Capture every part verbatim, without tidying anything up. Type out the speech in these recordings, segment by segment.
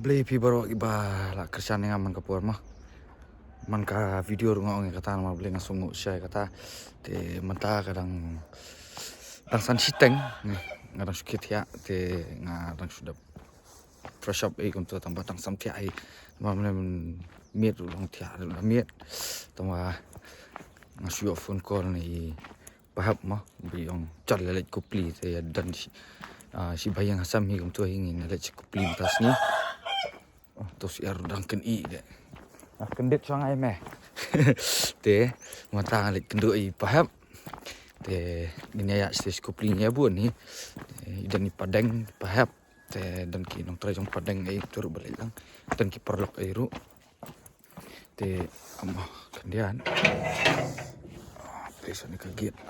Khublei phi baroh kiba la kyrshan ïa nga man ka por mo. Man ka video ruh nga ong ïa kata namar balei nga sngew shai kata. Te mynta ka dang, dang san shiteng. Nga dang shu kit ïa te nga dang shu dep fresh up ei kumta tang ba dang sam thiah ei. Namar mynne miet ruh long thiah ruh la miet. Tang ba nga shu ïoh phone call na i Pahap mo, ba ong chal leit Kupli te ïa don shi, ah, shi ba ïeng ha sam hi kumta hi ngin leit shi Kupli mynta sngi. Oh, to syiar dang kyndiah de. Ah, kyndit shong ai me. Te mynta leit kynduh i Pahap. Te ngin ïa ïa shi Kupli ngin ïa bun hi. Te i don i Padeng Pahap. Te don ki nongtrei jong Padeng ei tur ba leit lang. Don ki paralok ei ruh. Te amo khyndiat. Te sa ni ka gate.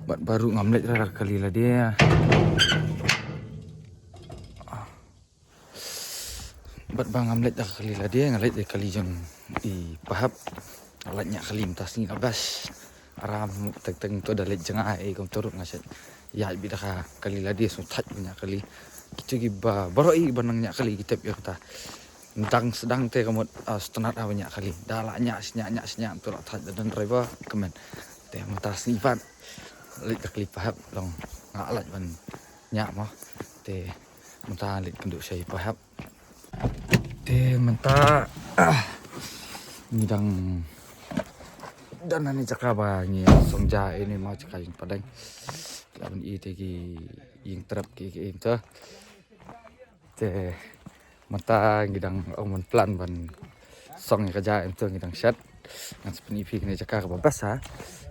Bad baru ngam leit ra ka kali lade. Bad ba ngam leit ra ka kali lade, nga leit da kali jong i Pahap. Nga leit ñiah kali mynta sngi ka bas. Aram teng teng to da leit jngai ei kumta ruh nga shet. Ïa bit da ka kali lade, sngewthait ba ñiah kali. Kitu kiba baroh i ba nang ñiah kali ki tip ïa kata. Dang sdang te ka mut, ah, sngewtynnat haba ñiah kali. Da la ñiah sñiah ñiah sñiah to la thait da don driver kmen. Te mynta sngi pat leit da kali Pahap long nga lait ban ñiah mo. Te mynta leit kynduh sha i Pahap. Te mynta, ah, ngi dang don hangne jaka ba ngi song ja ine ma jaka jong Padeng. Ki la ban i te ki ïing trep ki ki ïing te. Te mynta ngi dang ong ban plan ban song ïa ka ja ïa mynta ngi dang shet. Ngan sa pyni phi kane jaka kaba best ha.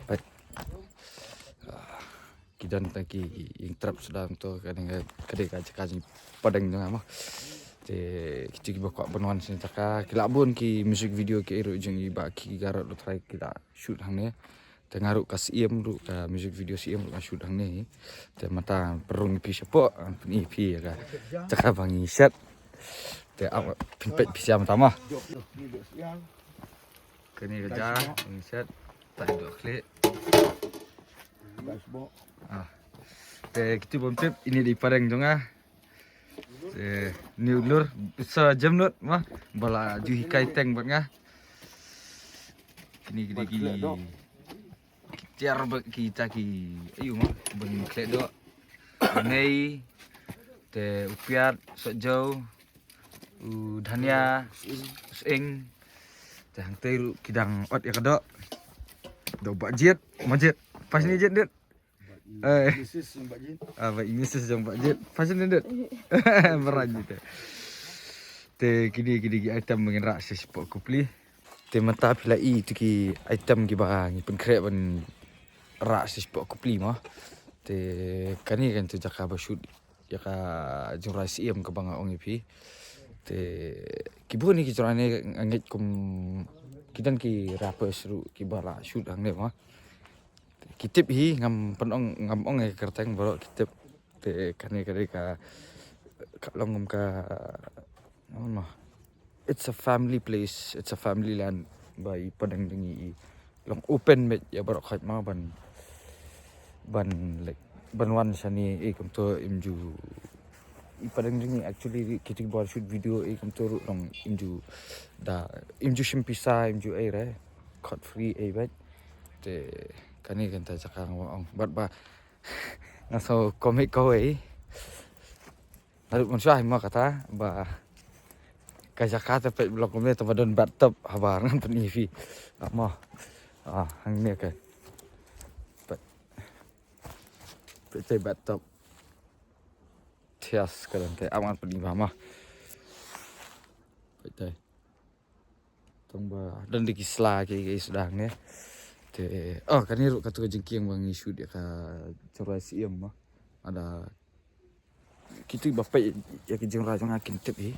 Bad, ah, ki don tang ki ïing trep suda mynta kane ka dei ka jaka jong Padeng jong nga mo. Te kitu kiba kwah ban wan sha jaka ki la bun ki music video ki ei ruh jong i Bah Ki Garot Lotrai ki la shoot hangne. Te nga ruh ka siem ruh ka music video siem ruh nga shoot hangne. Te mynta pynrung ïa phi shapoh, pyni ïa phi ïa ka jaka ba ngi shet. Te ap phin peit phi sha mynta mo. Kane ka ja ngi shet. Ta i doh khlieh. Ah. Te kitu bym tip ine dei i Padeng jong nga. Te ni u Lur sa Jemnut ma ba la ju hikai teng bad nga. Kine kine ki tiar ba kita ki ayu ma ba ngin khleh doh. Nei te u piat sot jau u dhania sing te hangtei ruh ki dang ot ïa ka doh. Doh ba jied ma jied pas ni jied dit. Eh. Misis jong Bah Jin. Ah, ba i misis jong Bah Jin. Fashion ni dit. Beran ni te. Te kini kini ki item ba ngin rah sha shapoh Kupli. Te mynta phi la i tu ki item kiba ngi pynkhreh ban rah sha shapoh Kupli mo. Te kane kan tu jaka ba shoot ïa ka jingrwai siem kaba nga ong ïa phi. Te ki bun ki jingrwai ne nga ngeit kum ki don ki rappers ruh kiba la shoot hangne mo. Ki tip hi ngam pynong ngam ong ïa ka kyrteng baroh ki tip. Te kane ka dei ka ka long kum ka ngam ong. It's a family place, it's a family land ba i Padeng jong ngi i long open beit ïa baroh khoit ma ban ban like ban wan shane ei kumto im ju i Padeng jong ngi actually kito kiba shoot video ei kumto ruh long im ju da im ju shim pisa im ju ei re khot free ei beit. Te kane kan ta jaka nga ong bad ba nga so komik kawei. Naduh mynshuwa hi mo kata ba ka jaka te peit blok kumne te ba don bathtub habar ngan pyni phi. Mo. Ah, hangne ka. Peit. Peit te bathtub. Thias ka don te am ngan pyni ba mo. Peit te. Tang ba don da ki sla ki ki sdang ne. Te oh kane ruh katu ka jingkieng ba ngi shoot ïa ka jingrwai siem mo. Ada kitu ba peit ïa ki jingrwai jong nga kin tip hi.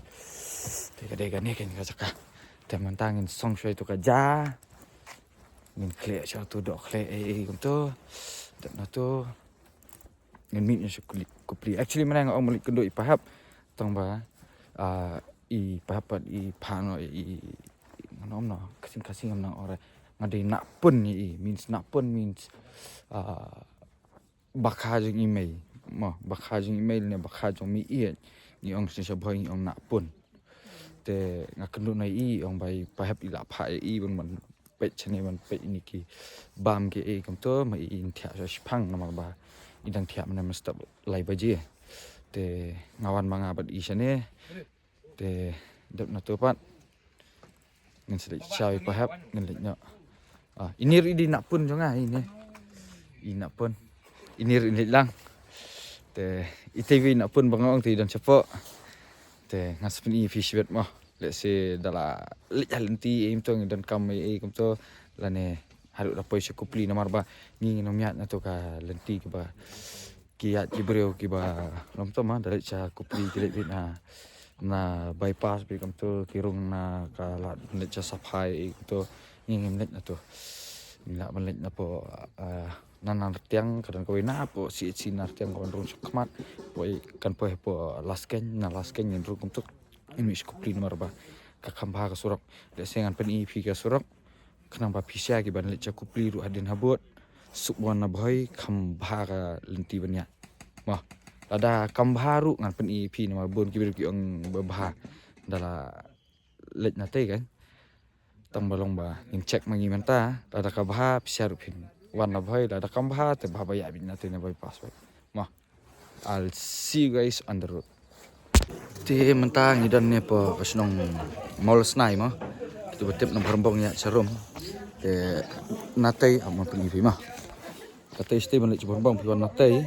Te ka dei kane kan ka jaka. Te mynta ngin song shwa ïa tu ka ja. Ngin khleh shwa tu doh khleh ei ei kumtu. Te na tu ngin mih ïa sha Kupli. Actually mynne nga ong malik kynduh i Pahap tang ba ah i Pahap pat i Pahap no i ngam ong no kasing kasing ngam nang ong re nga dei na pun i means na pun means ah ba kha jong i mei mo ba kha jong i mei ne ba kha jong mi i Ngi ong shisha bhoi ngi ong Nahpun. Te nga kynduh na i ong ba i pahep i la pha i ban ban peit chane ban peit ini ki bam ki e kumto ma i in thiah sha shipang namar ba i dang thiah mane mynstep lai baje. Te nga wan ma nga bad i chane. Te dep na to pat ngin sa leit shaw i pahep ngin leit noh. Ah, ini ruh i dei Nahpun jong nga ini. I Nahpun. Ini ruh i leit lang. Te ite i Nahpun ba nga ong te i don shapoh. Te nga sa pyni phi shibit mo. Let's say da la leit ha lynti e kumto ngi don kam e kumto lane haduh da poi sha Kupli namar ba ngi ngin ym ïaid na to ka lynti kiba ki ïaid ki briew kiba lom to ma da leit sha Kupli ki leit beit na na bypass beit kumto ki rung na ka lad leit sha Saphai kumto ngi ngim leit na to. Ngi lah ban leit na po ah, na Nartiang ka don kawei na po C H C Nartiang ka wan rung sha khmat po kan poi po Laskeiñ na Laskeiñ ngin rung kumto. In mih sha Kupli namar ba ka kham bha ka surok. Let's say ngan pyni phi ka surok. Khnang ba phi sha ki ban leit sha Kupli ruh hadien habud. Suk wan na Bhoi kham bha ka lynti ban ïaid. Mo. Lada kam bha ruh ngan pyni phi namar bun ki briew ki ong ba bha. Da la leit na tei kan. Tang ba long ba ngin check ma ngi mynta. Lada ka bha phi sha ruh phin wan na Bhoi lada kam bha te bha ba ïaid beit na tei na bypass beit. Mo. I'll see you guys on the road. Te mynta ngi don ne po ka shnong Mawlasnai mo. Kita ba tip na Bharombong ïa sharum. Te na tei ap ma pyni phi mo. Ka tei sha tei ban leit sha Bharombong phi wan na tei.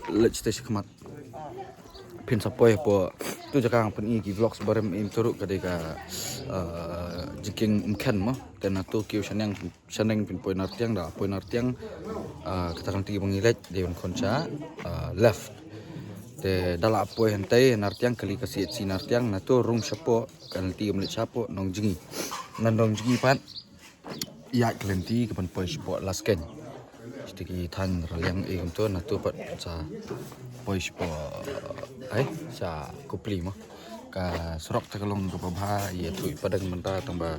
Leit sha tei sha khmat. Phin sa poi po tu jaka nga pyni ki vlogs barim im turuk ka dei ka ah, jingkieng Umkhen mo. Te na tu kiew shaneng shaneng phin poi Nartiang da poi Nartiang ah, kata kan ti ba ngi leit dei ban khon sha ah, left. Te da la poi hynte Nartiang kali ka C H C Nartiang na tu rung shapoh kan ti ban leit shapoh Nongjngi. Na Nongjngi pat ïaid ka lynti ka ban poi shapoh Laskeiñ. Sha ki thaiñ Raliang e kumto na tu pat sa poi shapoh ai sha Kupli mo. Ka surok te ka long kaba bha ïa tu i padang mynta tang ba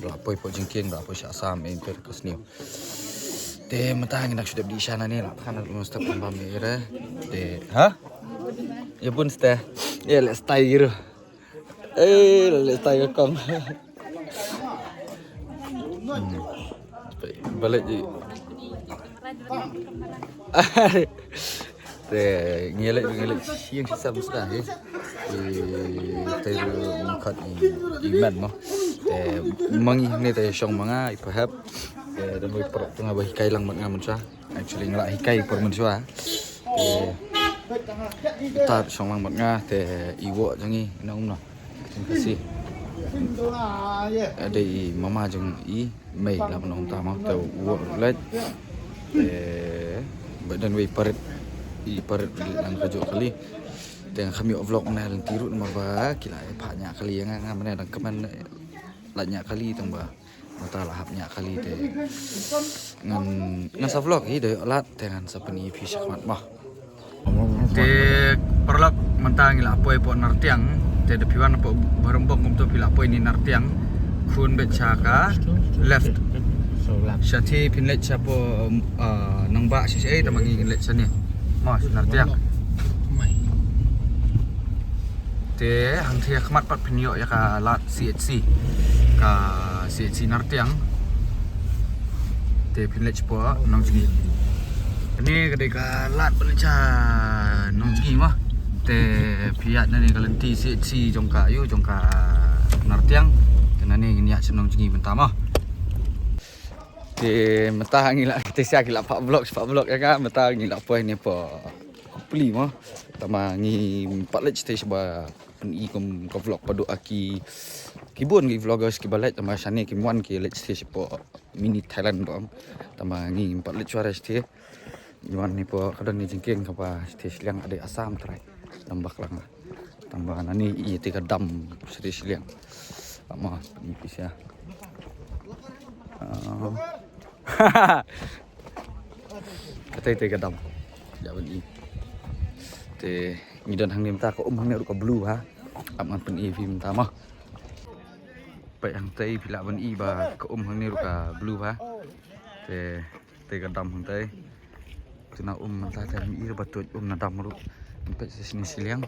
la poi po jingkieng la poi sha Assam e ter ka sniew. Te mynta ngi nak shu dep di sha na ne la phan na step kan bam ïa re. Te ha? Ïa bun ste. Ïa le stai giro. Eh, le stai ka kong. Hmm. Balik di. Te ngelek ngelek siang sisa musta he. I teru mengkat i i man mo. Te mangi ne te shong manga i pahap. Te dan boi perok tengah boi kai lang mat ngamun sa. Actually nga la hikai por mynshwa. Te ta shong lang mat nga te i wo jong i na um no. Terima kasih. Ada i mama jong i mei la mynta ma te wo lek. Te ba dan wei parit i parit lang ka jok kali. Te nga kham ïoh vlog na lynti ruh namar ba ki la pha nya kali nga nga mane dang kmen la nya kali tang ba. Mynta la hap nya kali te ngan ngan sa vlog hi dei lat te ngan sa pyni phi shakhmat ma. Te paralok mynta ngi la poi po Nartiang te da phi wan po Barumbok kumto phi la poi ni Nartiang khun bet sha ka left. Sha thi phin leit sha po Nangbah shisha ei tama ngi leit sha ni. Ma Nartiang. Te hangthie khmat pat phin ïoh ïa ka lad C H C. Ka C H C Nartiang. Te phin leit shapoh Nongjngi. Kane ka dei ka lad ban leit sha Nongjngi ma. Te phi ïaid nane ka lynti C H C jong ka ïu jong ka Nartiang. Te nane ngin ïaid sha Nongjngi mynta ma. Te mynta ngi la te sia ki la phah vlog, phah vlog ïa ka mynta ngi la poi ne po Kupli ma. Tama ngi pat leit te sha ba pyni kum ka vlog padu aki ki bun ki vloggers ki ba leit tama shane ki mon ki leit te sha po mini Thailand dong. Tama ngi pat leit shuwa te ngi wan ni po ka don ni jingkieng ka ba te shiliang ade Assam trai. Nambak lang. Tama nani i te ka dam te shiliang. Ama ni pisa. Ah. Kata te ka dam. Ja ban i. Te ngi don hangne mynta ka um hangne ruh ka blue ha. Ap ngan pyni phi mynta ma. Peit hangte phi lah ban i ba ka um hangne ruh ka blue ha. Te te ka dam hangte. Te na um mynta te mi i ruh ba tuid um na dam ruh. Peit shisha ni shiliang.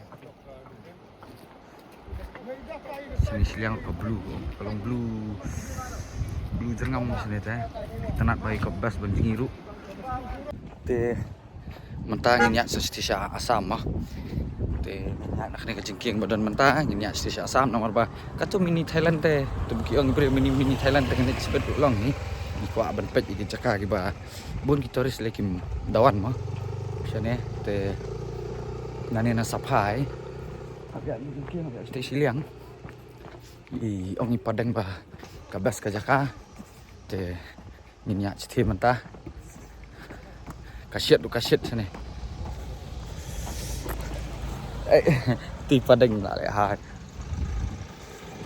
Shane shiliang ka blue, ka long blue, blue jyrngam shane te. Itynnad ba i ka best ban jngi ruh. Te mynta ngin ïaid sa shatei sha Assam mo. Te ngin ïaid na kane ka jingkieng ba don mynta, ngin ïaid shatei sha Assam namar ba kato mini Thailand te, to ba ki ong briew mini, mini Thailand te, kane shibit ruh long hi. Ngi kwah ban peit ïa ki jaka kiba bun ki tourist lei kim da wan mo. Shane te, nane na Saphai. Hap ïaid na jingkieng, hap ïaid shatei shiliang. I ong i Padeng ba ka best ka jaka. Te ngin ïaid shatei mynta. Ka shit ruh ka shit shane. Eh, te i Padeng la leh ha.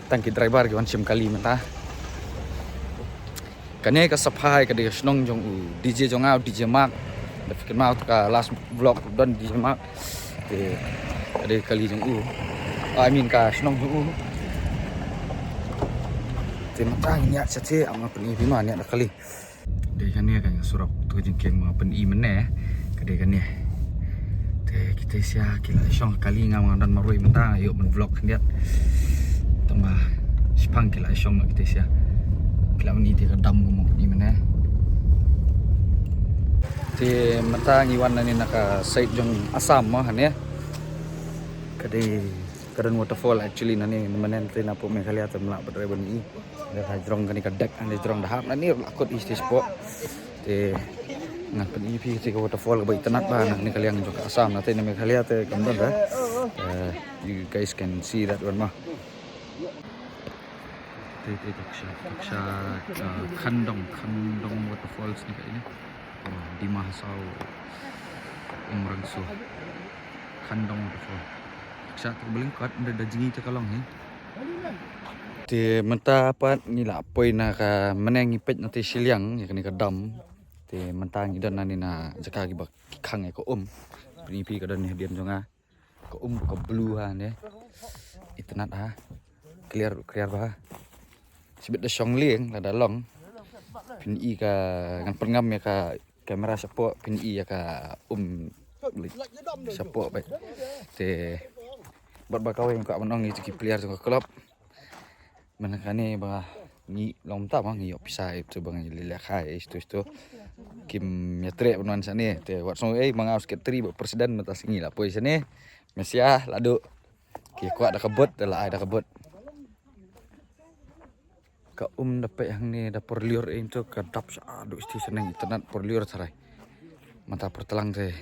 Tang ki driver ki wan shim kali mynta. Kane ka Saphai ka dei ka shnong jong u D J jong nga, u D J Mark. Da phi kynmaw to ka last vlog don D J Mark. Te ka dei ka kali jong u. I mean ka shnong jong u. Te mynta ngin ïaid shatei, ym nga pyni phi ma, ngin ïaid da kali. Dei kane ka surok, to ka jingkieng ba nga pyni mynne. Ka dei kane. Te kitei sha ki la shong kali, nga ma nga don marwei mynta, ïoh ban vlog khyndiat. Tang ba shiphang ki la shong noh kitei sha. Ki la pyni te ka dam kumba pyni mynne. Te mynta ngi wan nane na ka side jong Assam mo hangne. Ka dei, ka don waterfall actually nane, mynne te napoh Meghalaya te ym lah pat re ban i. Da hajrong kane ka deck, hajrong da hap nane ruh la kut i shatei shapoh. Te ngan pyni phi te ka waterfall kaba itynnad bha na kane ka liang jong ka Assam, na te na Meghalaya te kam don re. Eh, you guys can see that one mo. Te, te, te, ka sha, ka sha, uh, Khandong, Khandong Waterfalls ne kaei ne. Oh, Dima Hasao, Umrangso. Khandong Waterfall. Ka sha, te ka ba lyngkot, da, da jngi te ka long hi. Te mynta pat ngi la poi na ka, mynne ngi peit na te shiliang, ïa kane ka dam. Te mynta ngi don nane na jaka kiba ki khang ïa ka um. Pyni phi ka don ïa hadien jong nga. Ka um ka blue ha ne. Itynnad ha. Clear, clear bha. Shibit da shong lieng lada long. Phin i ka, ngan pynngam ïa ka camera shapoh, phin i ïa ka um shapoh beit. Te bad ba kawei nga kwah ban ong ïa ki player jong ka club. Mynta kane ba ngi long mynta ba ngi ïoh pisa ïa tu ba ngi leh lehkai ïa tu tu. Kim ïatreh ban wan shane te wat sngew ei ma nga u secretary bad president mynta sngi la poi shane. Mesia la duh. Ki kwah da ka bot, da la ai da ka bot. Ka um da peit hangne da por lyiur ei tu ka dap sha, ah, duh shisha neng itynnad por lyiur tharai. Mynta por tlang te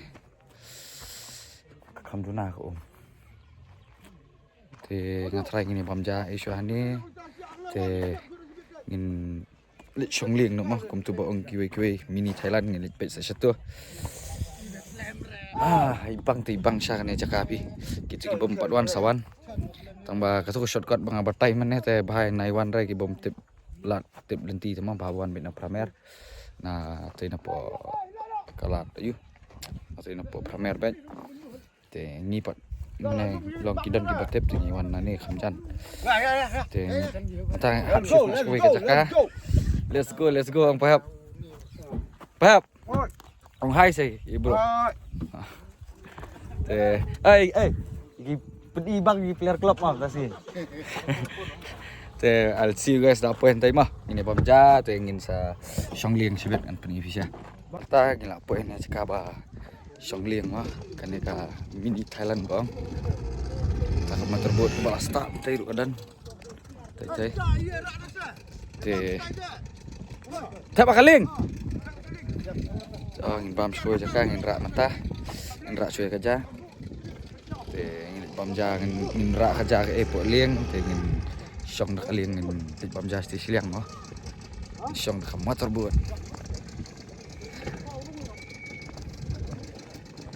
ka kham duna ka um. Te nga tharai ngin ïa bam ja ei shuwa hangne. Te ngin leit shong lieng noh mo, kum tu ba ong kiwei kiwei, mini Thailand, ngin leit peit sa shato. Ah, i bang te i bang sha kane jaka phi. Kitu ki bym pat wan sa wan. Tang ba katu ka shortcut ba nga batai mynne te bha ïa nai wan re ki bym tip lad tip lynti te mo, bha wan beit na Pramer. Na te na po ka lad ayu. Na te na po Pramer beit. Te ngi pat mynne long ki don kiba tip te ngi wan nane kham jan. Te mynta hap shift na kawei ka jaka. Let's go, let's go, ong Pahap. Pahap. Ong hi sei, i bro. Te, ai, ai. Ki pynï bang ki player club ma, ta si. Te, I'll see you guys da poi hyntai ma. Ngin ïa bam ja, te ngin sa shong lieng shibit ngan pynï phi sha. Mynta ngi la poi na jaka ba shong lieng ma, kane ka mini Thailand kong. Ta ka motorboat ba la start tai ruh ka don. Tai tai. Te. Thep ha ka lieng. Oh, ngin bam shuwa jaka ngin rah mynta. Ngin rah shuwa ka ja. Te ngin bam ja ngin, ngin rah ka ja ka airport lieng, te ngin shong da ka lieng ngin bam ja shatei shiliang mo. Ngin shong da ka motorboat.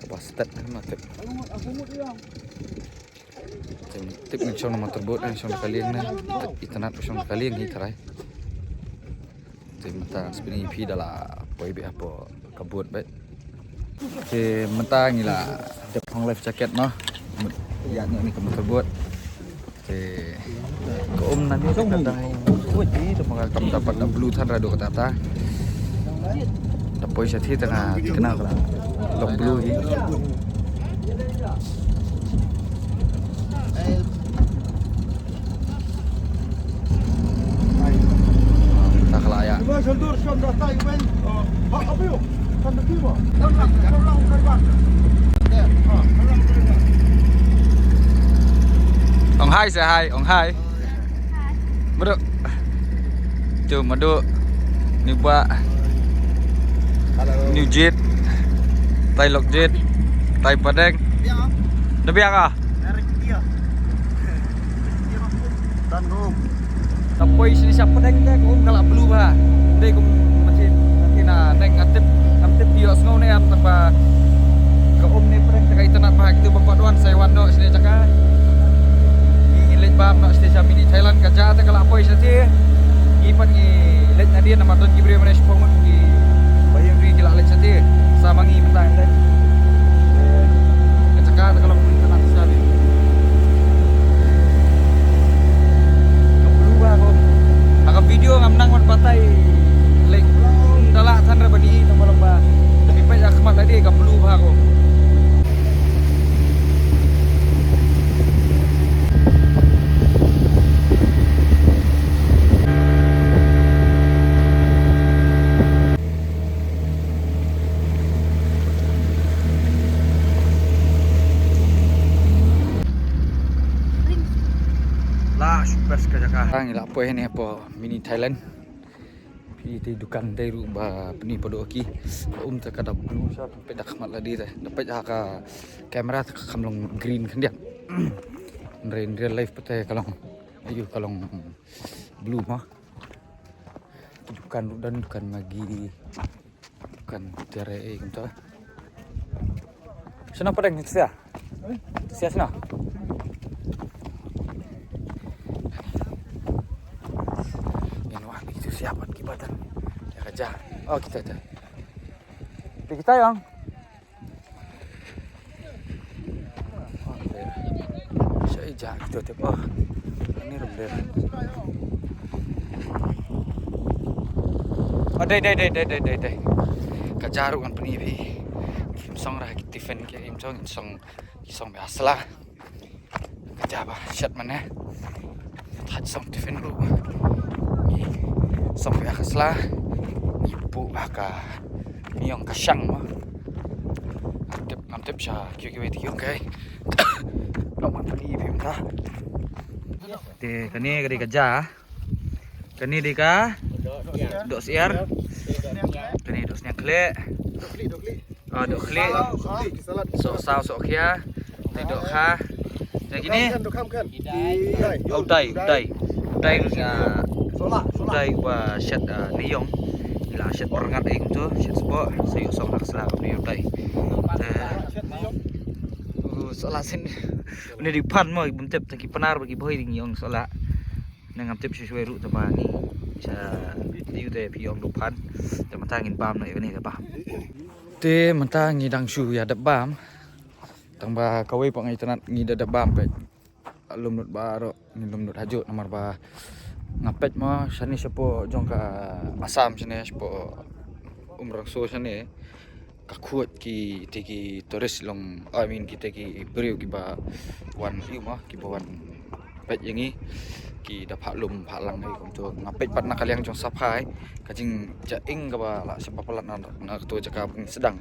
Ba start ma tip. Tip ngin shong da motorboat, ngin shong da ka lieng ne. Itynnad shong da ka lieng hi tharai. Te mynta spinning phi da la poi beit hapoh ka boat beit. Te mynta ngi la dep hong life jacket mo. Mut ïa ni ka motorboat. Te ka um nane ka dang, oi, te ma ka kam dapat da blue than ra do kata ta. Da poi sha thie tang, ah, thikna ka la long blue hi. Ong hai, say hai, ong hai. Madu. Chu madu. Ni ba. Hello. New Jet. Tai Lok Jet. Tai Padeng. Biang ah. Dah biang ah? Direct dia. Direct dia. Tan gum. Ka poi shane sha pdeng te ka um ka la blue bha. Dei kum machin, machin na neng, ngam tip, ngam tip ïohsngew ne em, tang ba ka um ne pdeng te ka itynnad bha. Kito ba kwah wan sa wan noh shane jaka. Ngi leit bam noh shane sha Mini Thailand, ka jaka te ka la poi shatei. Ngi pat ngi leit nadien namar don ki briew mane shaphang mut ki ba ïeng ri ki la leit shatei. Sa ma ngi mynta ngi leit. Ka jaka te ka long itynnad shatei. Ka blue bha ko. Ha ka video ngam nang wat batai lei. Da lah than re bani tang ba long ba. Tapi peit ha khmat lade ka blue bha ko. Lah shu best ka jaka. Ngi la poi hangne hapoh Mini Thailand. Phi te dukan te ruh ba pynpaw ki. Ka um te ka da blue sha, peit da khmat lade te. Da peit ha ka camera te ka kham long green khyndiat. Hynrei in real life pat te ka long, aïu, ka long blue mo. Dukan ruh don, dukan Maggi. Dukan tiar ei kumta. Shano pdeng sia? Sia shano? Ïa, noh, ïa, itu sia pat ki badan. Ïa ka ja. Oh, kita, kita. Ïa kita, Yang. Sha ïa ja kita te ba. Ani rum der. Oh, dei, dei, dei. Ka ja ruh ngan pyni phi. Kim song ra ki tiffin ki im song, im song, ki song ba sla. Ka ja ba shet mane. Thaj song tiffin ruh. Ngi song ba ka sla. Ngi pu ba ka, ngi ong ka shang mo. Ngam tip, ngam tip sha kiew kiwei te ki ong kaei. Long man pynpaw phi mynta. Te kane ka dei ka ja. Kane dei ka dohsyiar. Kane dohsniang khlieh. Ah, dohkhlieh. Sohsaw, sohkhia. Te dohkha. Te kine. Oh, dai, dai. Dai ruh nga. Dai ba shet, ah, ne ïong. Ila shet pyrngat ei kumto, shet spah. Sa ïoh song ha ka sla kumne ïong dai. Te. Oh, sohla sien. Une dei phan mo, bym tip, te ki Pnar bad ki Bhoi dei ngi ong sohla. Ne ngam tip shuh shuh ruh te ba ngi. Sha ïu te phi ong dei phan. Te mynta ngin bam noh ïa kane te ba. Te mynta ngi dang shu ïa dep bam. Tang ba kawei pat nga itynnad ngi da dep bam peit. Lum lut baroh, ngi lum lut hajuh namar ba nga peit mo shane shapoh jong ka Assam shane shapoh Umrangso shane. Ka khuid ki te ki tourist long, I mean, ki te ki briew kiba wan ïu mo, kiba wan peit ïa ngi, ki da phah lum phah lang hi kumto. Nga peit pat na ka liang jong safai, ka jingjia ing kaba la shu palat na, na kato jaka ba ngi sdang.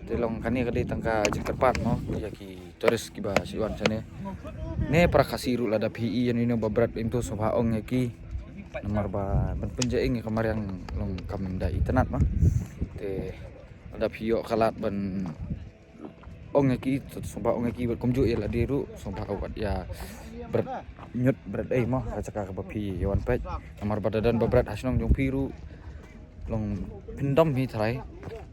Te long kane ka dei tang ka jingkyrpad mo ïa ki tourist kiba shu wan shane. Ne para Khasi ruh lada phi ïohi ïa kino ba bret ïa kito sngewbha ong ïa ki. Namar ba ban pynjia ing ïa ka mariang long kam da itynnad mo. Te lada phi ïoh ka lad ban ong ïa ki, sngewbha ong ïa ki bad kumjuh ïa lade ruh, sngewbha wat ïa bret ñiut bret ei mo, ha jaka kaba phi ïa wan peit. Namar ba da don ba bret ha shnong jong phi ruh long pyndom hi tharai.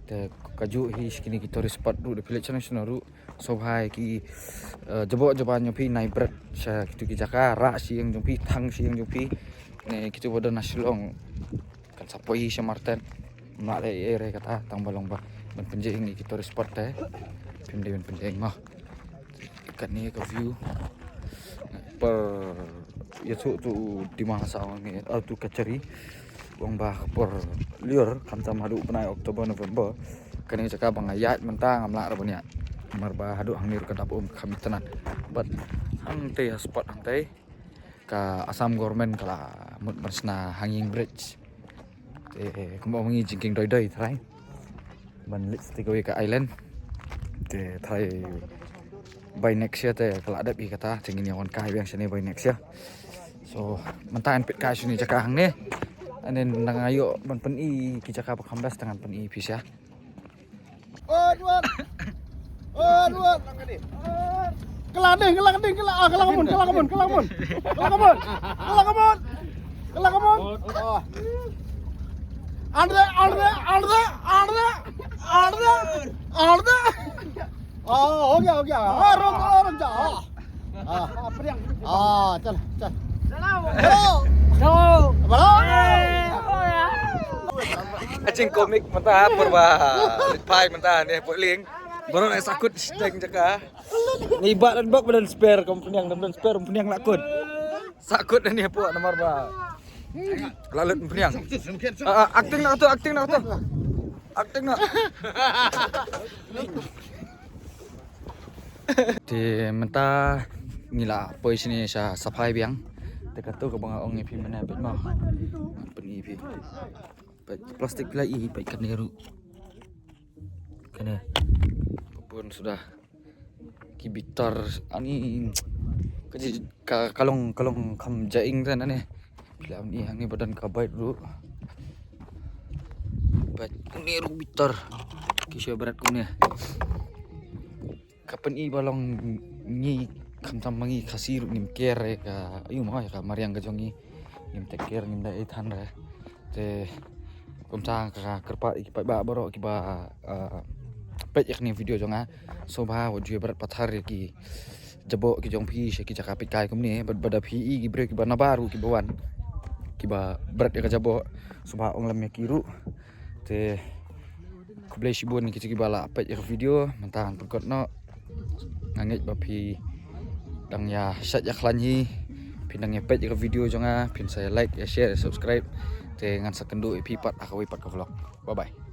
Te kajuh hi shi kine ki tourist spot ruh da phi leit shano shano ruh. Sngewbha ïa ki, eh, jaboh jaban jong phi nai bret sha kito ki jaka, rah shi ïing jong phi, thang shi ïing jong phi. Ne kito ba don ha Shillong. Kan sa poi hi sha marten. Ym lah leh ei ei re kata tang ba long ba ban pynjia ing ïa ki tourist spot te. Phim dei ban pynjia ing mo. Kane ka view. Por ïathuh tu u Dima Hasao ngi, ah, tu Kachari. Ong ba por lyiur khamtam haduh bnai October, November. Kane jaka ba nga ïaid mynta ngam lah ruh ban ïaid. Namar ba haduh hangne ruh ka dap um kham itynnad. Bad hangtei ha spot hangtei. Ka Assam government ka la mut ban shna hanging bridge. Te kumba ma ngi jingkieng doi doi trai ban leit sha kawei ka island. Te trai by next year te ka la dep hi kata, te ngin ïa wan kai biang shane by next year. So mynta ngan peit kai shane jaka hangne. And then ngan ïoh ban pyni ki jaka ba kham best, ngan pyni phi sha. Onward. Onward. Kelang ding, kelang ding, kelang, ah, kelang mun, kelang mun, kelang mun. Kelang mun. Kelang mun. Kelang mun. Ah. Andre, andre, andre, andre, andre, andre. Oh, हो गया, हो गया. Ah, रुक, ah, रुक जा. Ah. Ah, ah, चल, चल. Bravo. Bravo. Acting komik mynta por ba. Pai mynta ne por ling. Baru ai sakut steng jaka. Ni bak dan bak badan spare, kom peniang dan spare peniang lakut. Sakut dan ni apa namar ba. Lalut peniang. Ah, ah, acting nak tu, acting nak tu. Acting nak. Te mynta ngi la poi shane sha Saphai biang. Te kato kaba nga ong ïa phi mynne peit mo. Pyni phi. Peit plastik phi la i, peit kane ruh. Kane. Pun suda. Ki bitar ani ka ji, ka, ka long, ka long kham jaing te nane. Phi la i hangne ba don ka bait ruh. Bait kane ruh bitar. Ki shu bret kane. Ka pyni ba long ngi khamtam ma ngi Khasi ruh ngim care ïa ka, ayu ma ïa ka mariang ka jong ngi. Ngim take care, ngim da ai than re. Te kumta ka kyrpad ïa ki paidbah baroh kiba, ah, peit ïa kane video jong nga. Sngewbha wat ju bret pathar ïa ki jaboh ki jong phi sha ki jaka peit kai kumne, bad, bad da phi i ki briew kiba nabar ruh kiba wan, kiba bret ïa ka jaboh, sngewbha ong lem ïa ki ruh. Te khublei shibun ïa ki kiba la peit ïa ka video. Mynta ngan pynkut noh. Nga ngeit ba phi dang ïa shait ïa khlaiñ hi, phi dang ïa peit ïa ka video jong nga, phin sa like, ïa share, ïa subscribe. Te ngan sa kynduh ïa phi pat ha kawei pat ka vlog. Bye bye.